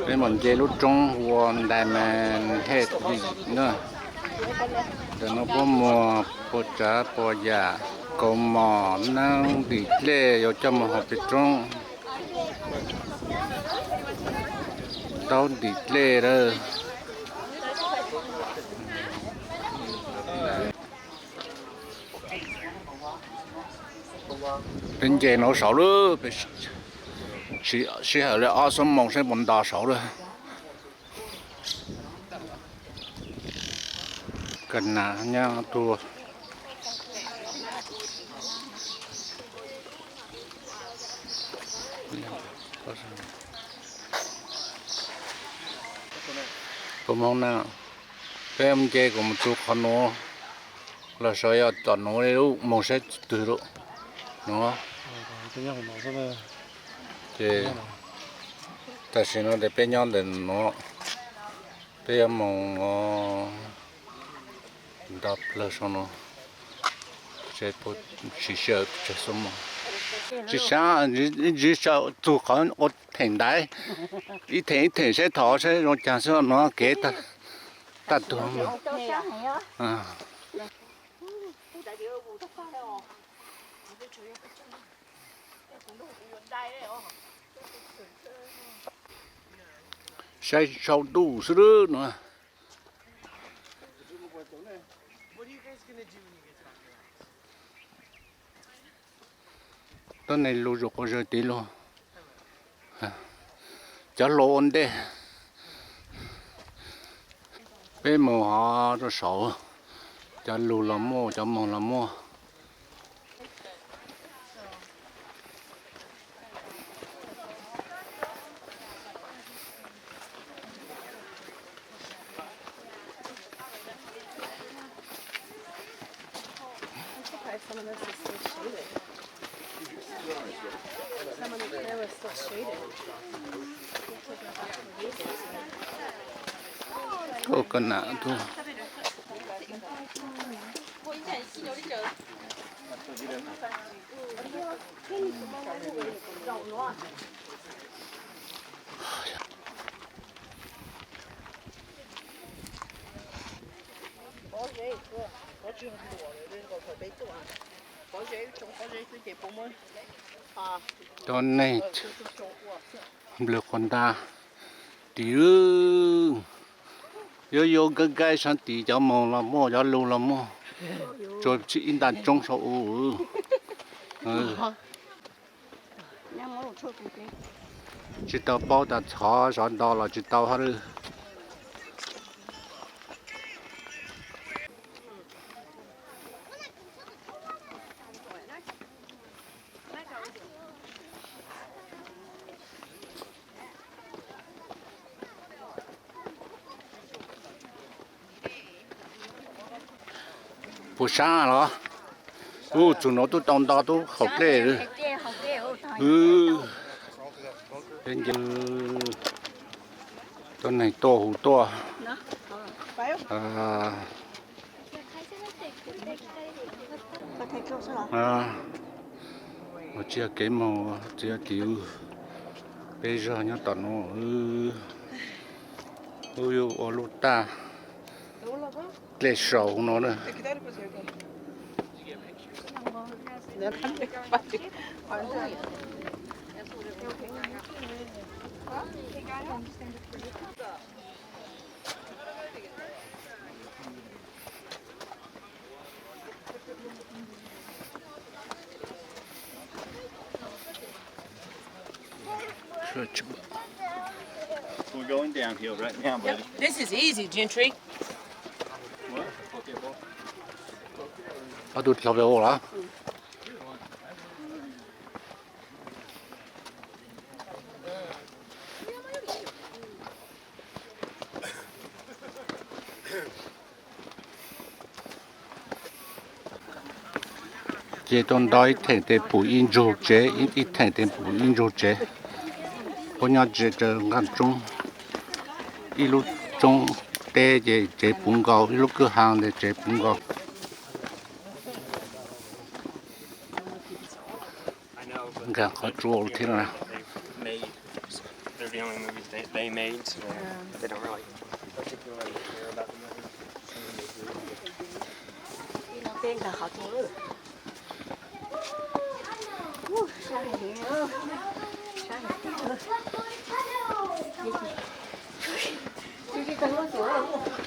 Peb mus nce lub roob hu ua Diamond Head Beach na. Ntawm no puab muag puas tsav puas yam, kaus mom, neeb, ntim dlej yuav coj mus hauv peb roob. Taub ntim dlej lawm. Peb nce no saud lawm, sij hawm li ob xuab moos seb puas nto saud lawm. Ka nas nyab tuag. Puas moog na, peb nce kuv mus txug qhov nuav los sav, yog tom nuav li lub moog saib twg lawm nuav. Ces tam sim no ces peb nyob ntawm nuav, peb yuav moog nto plawg saum no, seb puas siv sij hawm tsawg xuab moos. Tsis sab, ntsib txug qhov ua theem ntaiv, ib theem ib theem seb thov seb zoo caag xwb no kev tag tuag. Saib sau ntuj xwb lawm no. Tuab neeg lug zuj quas zog tid lug, cov hluas ua ntej. Peb mus hov rau saud, cov lug los muaj, cov moog los muaj. Koj nam tuaj. Cov neeg nplawg quas ntab tid, yuav yuav nkaib nkaib sab tid, cov moog los muaj, cov lug los muaj, tsuas ib nta tsoob saum u. Tsis tau paub tas txhov sov nto los tsis tau hab lawm. Puas sab los? Ub, txug no tub tau nto tub haus dlej. Peb nce tuab neeg tuaj hu tuaj. Ua tsis yog kev moog, tsis yog kev, peb zog nyob tom no, wb yuav ua lub taj dlej saum no na. We're going downhill right now, buddy. This is easy, Gentry. Ob tug dlhau pem ua los? Ces tuaj nto ib theem tes pum ib ntsug tsev, ib theem tes pum ib ntsug tsev. Puab nyob tsev raws nqaj roob, ib lub roob teb ces tsev puv nkaus, ib lub kwj ha tes tsev puv nkaus. Nkaag qhov tsua thiab no. The only movies they, they made, so they don't really particularly care about the movies.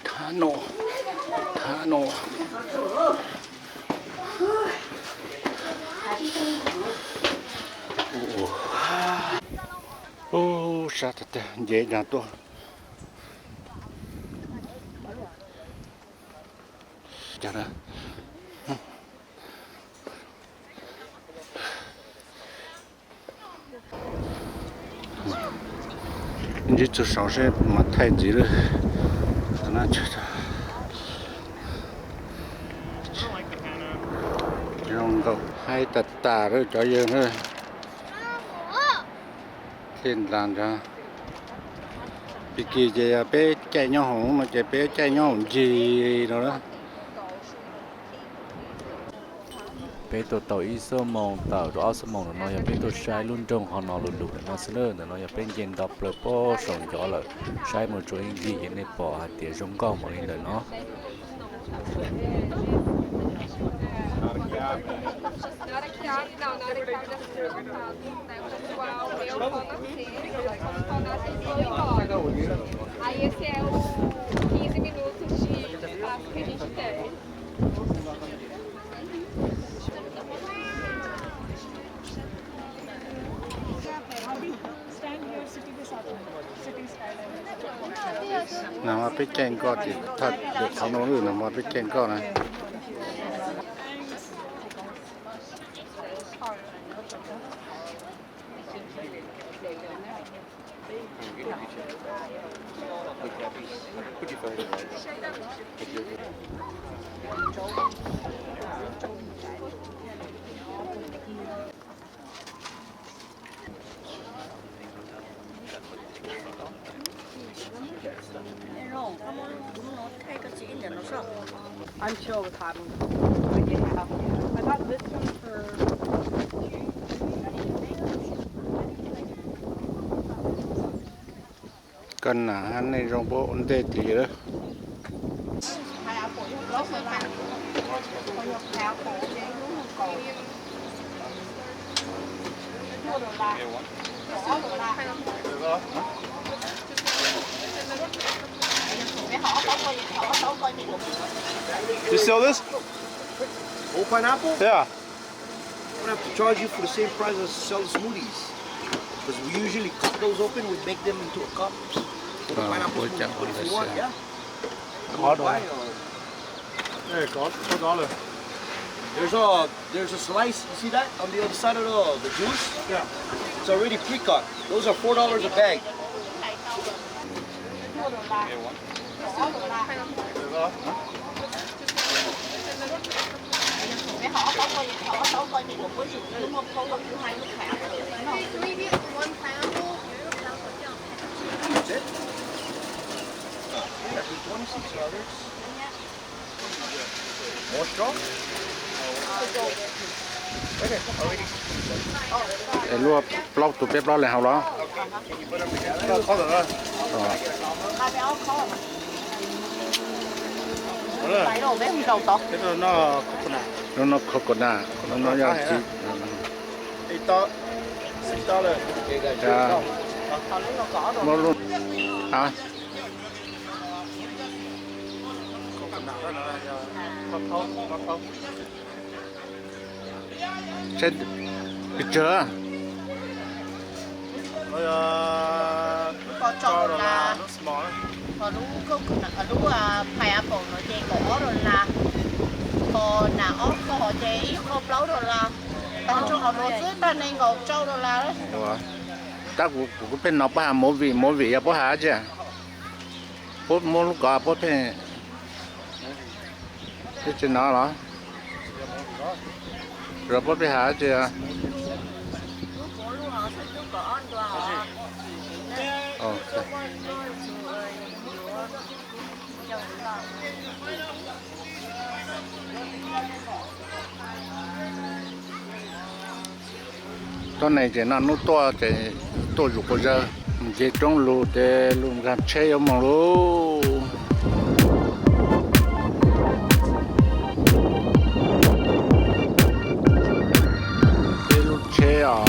Thab no, thab no. Ub, sab tiag tiag, nce ib dag tuaj. Cas na. Ntsib txug saud seb mas thaij ntxiv lawm. Zoo nkauj haib tag tag lawm cov yawg na. Thiaj ntas nrad. Pig kig ces yog peb caij nyob hoom no ces peb caij nyob hoom ncig no na. Peb tuaj tau ib xuab moos tawm rau ob xuab moos ntawm no yog peb tuaj saib lub nroog ho no lug lug ntawm no xwb na. Ntawm no yog peb nce nto plaws pob saum ncov lawm, saib mus txog ib ncig ces nej pom hais tias zoo nkauj npaum li ntawm no. No mas peb caij nkoj ces thaj qhov no lawm, no mas peb caij nkoj na. Koj nam hab nej zoo puab ua ntej tis lawm. You sell this? Whole pineapple? Yeah. I would have to charge you for the same price as to sell the smoothies. Because we usually cut those open, we make them into a cup. For the pineappes, if you want, yeah. Có rồi. Đây, có, có, có rồi. There's a, there's a slice, you see that? On the other side of the, the juice? Yeah. It's already pre-cut. Those are four dollars a bag. Luaj plaub tug peb plaub leeg haus los? Lub no coconut, lub no yog txiv. Muab lub, hab? Pes tsawg? Lub pineapple no ces kaum ob dollar, ho nas ob qho ces ib qho plaub dollar, tag nrho qhov no xwb tag nees nkaum rau dollar. Tab kuv, kuv pheej hnov puab has movie, movie yog puab has tsi? Puab muab lub kov puab pheej, pheej tsi hnov los? Los puab pheej has tsi? Tuab neeg ces noj hnub tuaj ces tuaj zuj quas zawg. Nce roob lug ces lug nkag tsheb yuav moog lauj. Peb lub tsheb os.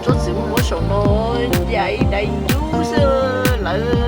Tsob txiv muab saum no, ya ib daim ntsub xwb lawm.